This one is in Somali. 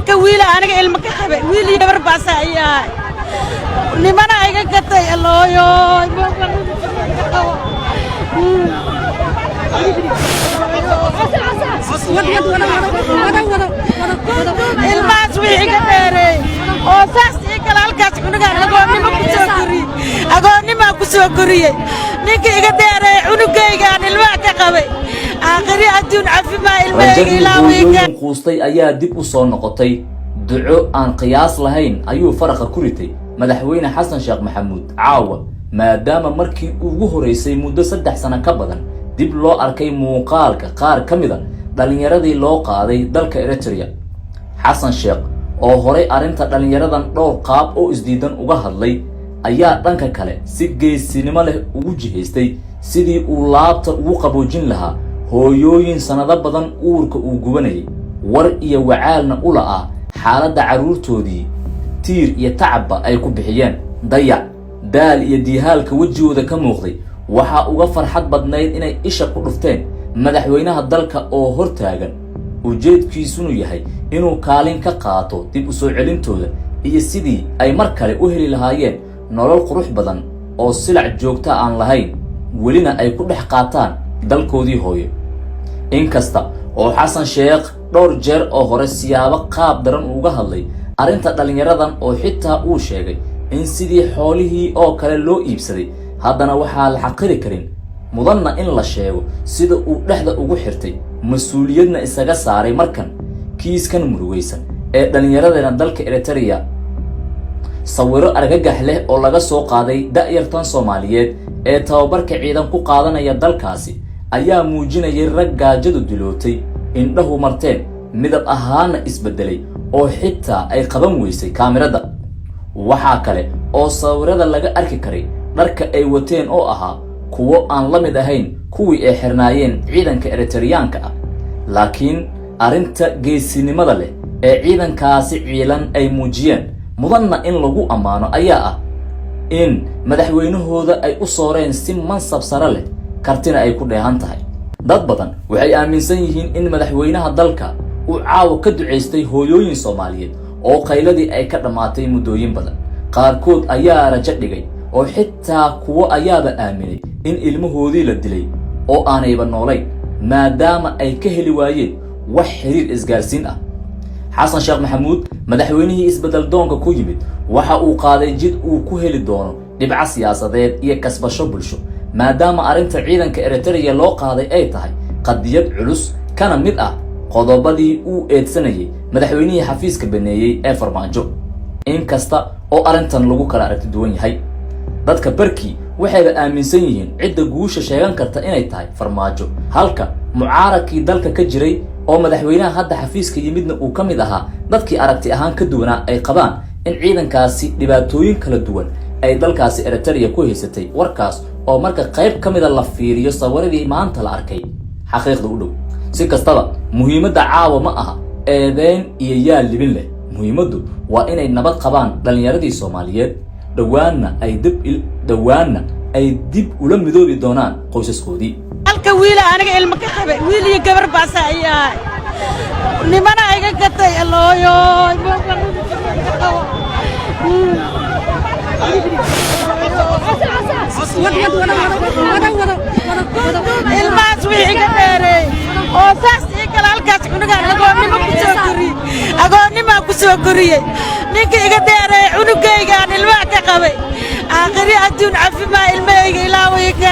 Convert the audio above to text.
Halka wiila aniga ilmo ka qabay, wiil iyo gabar baasa ayaa nimana iga gatay. Allooyo. Ilmahaas wixii iga dheereey oo saas ii kale, halkaas cunugaan agoonnimo ku soo koriyey, agoonnimaa ku soo koriyey. Ninka iga dheereey cunugaygaan ilmaha ka qabay, aakhiri adduun cafimaa ilmahayga. Rajadii ilaawayga. Hooyooyin quustay ayaa dib u soo noqotay. Duco aan qiyaas lahayn ayuu faraqa ku ritay Madaxweyne Xasan Sheekh Maxamuud caawa, maadaama markii ugu horeysay muddo 3 sano ka badan dib loo arkay muuqaalka qaar ka mid a dhallinyaradii loo qaaday dalka Eritrea. Xasan Sheekh oo horay arrinta dhallinyaradan dhowr qaab oo isdiidan uga hadlay ayaa dhanka kale si geesinimo leh ugu jihaystay sidii uu laabta ugu qaboojin lahaa hooyooyin sannado badan uurka uu gubanayay, war iyo wacaalna u la'aa xaaladda carruurtoodii tiir iyo tacabba ay ku bixiyeen. Dayac, daal iyo diihaalka wejigooda ka muuqday waxaa uga farxad badnayd inay isha ku dhufteen madaxweynaha dalka oo hor taagan, ujeedkiisunu yahay inuu kaalin ka qaato dib u soo celintooda iyo sidii ay mar kale u heli lahaayeen nolol qurux badan oo silac joogta aan lahayn, welina ay ku dhex qaataan dalkoodii hooyo. Inkasta oo Xasan Sheekh dhowr jeer oo hore siyaabo qaab daran uga hadlay arrinta dhallinyaradan, oo xitaa uu sheegay in sidii xoolihii oo kale loo iibsaday, haddana waxaa la xaqiri karin, mudanna in la sheego sida uu dhexda ugu xirtay, mas-uuliyadna isaga saaray markan kiiskan murugaysan ee dhallinyaradeena dalka Eritrea. Sawiro argagax leh oo laga soo qaaday da'yartan Soomaaliyeed ee tababarka ciidan ku qaadanaya dalkaasi ayaa muujinayay rag gaajadu dilootay, indhahu marteen, midab ahaana isbeddelay oo xitaa ay qaban weysay kaamirada. Waxaa kale oo sawirada laga arki karay dharka ay wateen oo ahaa kuwo aan la mid ahayn kuwii ay xirnaayeen ciidanka Eritriyaanka ah. Laakiin arrinta geesinimada leh ee ciidankaasi ciilan ay muujiyeen, mudanna in lagu ammaano, ayaa ah in madaxweynahooda ay u sooreen si mansab sare leh, kartina ay ku dheehan tahay. Dad badan waxay aaminsan yihiin in madaxweynaha dalka uu caawa ka ducaystay hooyooyin Soomaaliyeed oo qayladii ay ka dhammaatay muddooyin badan. Qaarkood ayaa rajo dhigay, oo xitaa kuwo ayaaba aaminay in ilmahoodii la dilay oo aanayba noolayn, maadaama ay ka heli waayeen wax xiriir isgaarsiin ah. Xasan Sheekh Maxamuud, madaxweynihii isbeddel doonka ku yimid, waxa uu qaaday jid uu ku heli doono dhibco siyaasadeed iyo kasbasho bulsho, maadaama arrinta ciidanka Eritrea loo qaaday ay tahay qadiyad culus, kana mid ah qodobadii uu eedsanayay madaxweynihii xafiiska baneeyey ee Farmaajo. Inkasta oo arrintan lagu kala aragti duwan yahay, dadka barkii waxayba aaminsan yihiin cidda guusha sheegan karta inay tahay Farmaajo, halka mucaaradkii dalka ka jiray oo madaxweynaha hadda xafiiska yimidna uu ka mid ahaa dadkii aragti ahaan ka duwanaa ay qabaan in ciidankaasi dhibaatooyin kala duwan ay dalkaasi Eritrea ku haysatay. Warkaas oo marka qayb ka mida la fiiriyo sawiradii maanta la arkay xaqiiqda u dhow. Si kastaba, muhiimadda caawa ma aha eedeyn iyo yaa libin leh. Muhiimaddu waa inay nabad qabaan dhallinyaradii Soomaaliyeed, dhowaanna ay dib ula midoobi doonaan qoysaskoodii. Halka wiila aniga ilmo ka qabay, wiil iyo gabar baasa ayaa nimana iga gatay. Allooyo. Ilmahaas wixii iga dheereey oo saas ii kale, halkaas cunugaan agoonnimo ku soo koriyey, agoonnimaa ku soo koriyey. Ninka iga dheereey cunugaygaan ilmaha ka qabay, aakhiri adduun cafimaa ilmahayga ilaawayga.